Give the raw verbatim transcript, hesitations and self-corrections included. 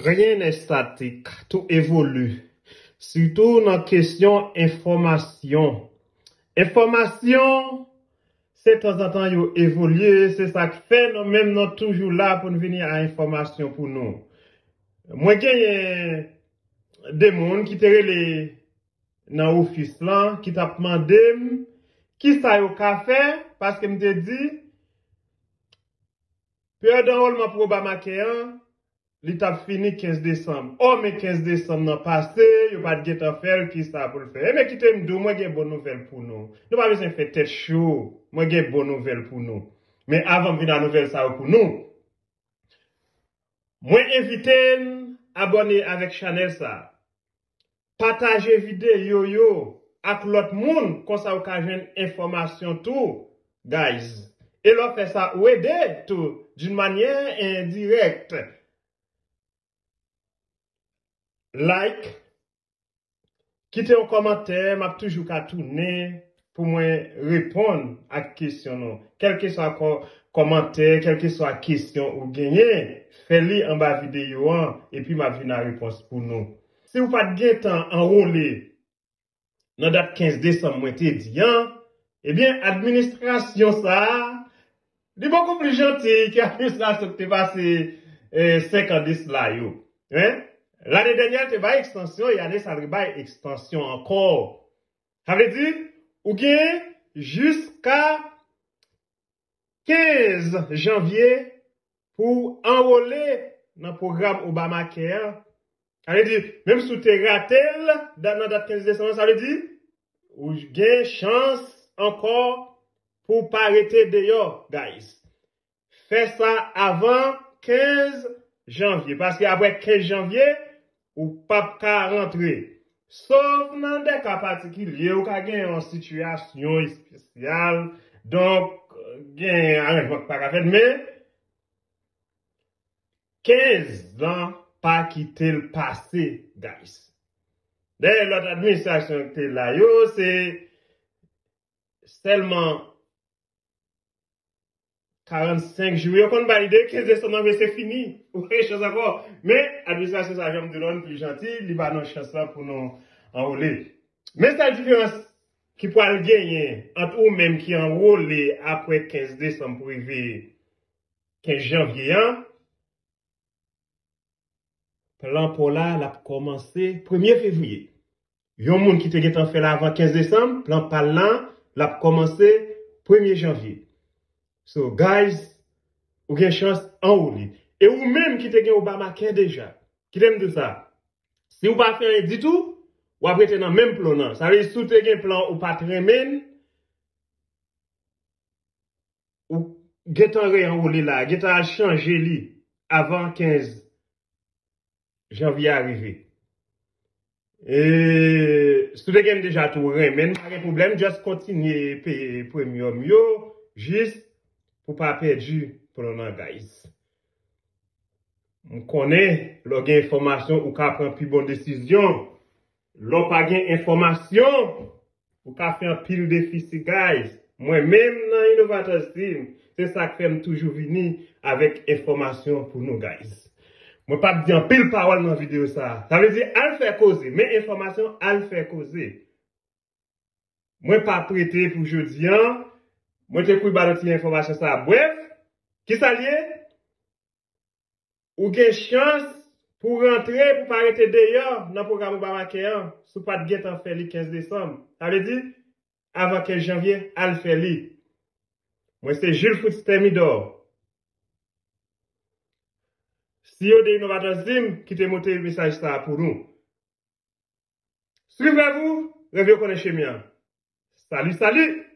Rien n'est statique, tout évolue. Sitou nan kesyon enfòmasyon. Enfòmasyon, se tanzantan yo evolye, se sa k fè nou menm nou toujou la pou n vini a enfòmasyon pou nou. Mwen genyen de moun ki te rele nan ofis lan, ki t ap mande m kisa yo ka fè, paske m te di peryòd anwòlman pou Obamacare an, li t ap fini kenz desanm. Ò, men kenz desanm nan pase, yo pa t gentan fè l, kisa pou l fè? Ebyen, kite m di w, mwen gen bon nouvèl pou nou. Nou pa bezwen fè tèt cho, mwen gen bon nouvèl pou nou. Men avan m vin a nouvèl sa yo pou nou, mwen envite n abòne avèk chanèl sa a. Pataje videyo yo ak lòt moun, konsa w ka jwenn enfòmasyon tou, guys. E lè w fè sa, ou ede tou, d'une manière indirecte. Like, kite yon kòmantè, m ap toujou ka tounen pou mwen reponn ak kesyon nou. Kèlkeswa kò-, kòmantè, kèlkeswa kesyon ou genyen, fè li anba videyo an, epi m ap vin a repons pou nou. Si w pa t gentan anwole nan dat kenz desanm mwen te di an, ebyen, administrasyon sa a, li bokou pli janti ke administrasyon ki te pase, eh, senk an de sila yo. Hein? Lane dènyè, l te bay ekstansyon, e ane sa, l rebay ekstansyon ankò. Sa vle di, ou gen jiska kenz janvye pou w anwole nan pwogram Obamacare an. Sa vle di, menm si w te rate l, dat, nan dat kenz desanm nan, sa vle di, ou gen chans ankò pou w pa rete deyò, guys. Fè sa avan kenz janvye, paske apre kenz janvye, ou p ap ka rantre. Sof nan de ka patikilye, ou ka gen yon sitiyasyon espesyal, donk, gen aranjman ki pa ka fèt, men kenz an, pa kite l pase, guys. Dayè, lòt administrasyon ki te la yo, se sèlman karannsenk jou. Yo konn ba lide, kenz desanm nan, men se fini. Ou pa gen chans ankò. Men, administrasyon sa, jan m di nou, li pli janti, li ba nou chans lan pou nou anwole. Men sèl diferans ki pral genyen ant ou menm ki anwole apre kenz desanm pou rive kenz janvye an, plan pa w la, l ap kòmanse premye fevriye. Yon moun ki te gentan fè l avan kenz desanm, plan pa l lan, l ap kòmanse premye janvye. So, guys, ou gen chans anwole. E ou menm ki te gen Obamacare deja, kite m di w sa, si w pa fè anyen ditou, w ap rete nan menm plan nan. Sa vle di, si w te gen plan ou pa t renmen l, ou gentan reanwole la, gentan al chanje li avan kenz janvye a rive. E, si w te gen deja tou renmen, pa gen pwoblèm, just kontinye peye premium yo, jis pou pa pèdi plan nan, guys. M konnen, lè w gen enfòmasyon, ou ka pran pi bon desizyon. Lè w pa gen enfòmasyon, ou ka fè anpil defisi, guys. Mwen menm nan Innovators Team, se sa k fè m toujou vini avèk enfòmasyon pou nou, guys. Mwen p ap di anpil pawòl nan videyo sa a. Sa vle di, al fè koze, men enfòmasyon, al fè koze. Mwen p ap rete pou jodi an. Mwen te kouri ba nou ti enfòmasyon sa a. Brèf, kisa l ye? Ou gen chans pou w rantre, pou w pa rete deyò nan pwogram Obamacare an, si w pa t gentan fè li kenz desanm. Sa vle di, avan kenz janvye, al fè li. Mwen se Jules Fritz Thermidor, C E O de Innovators Team, ki te monte mesaj sa a pou nou. Swiv rèv ou, rèv yo konnen chemen an. Salut, salut!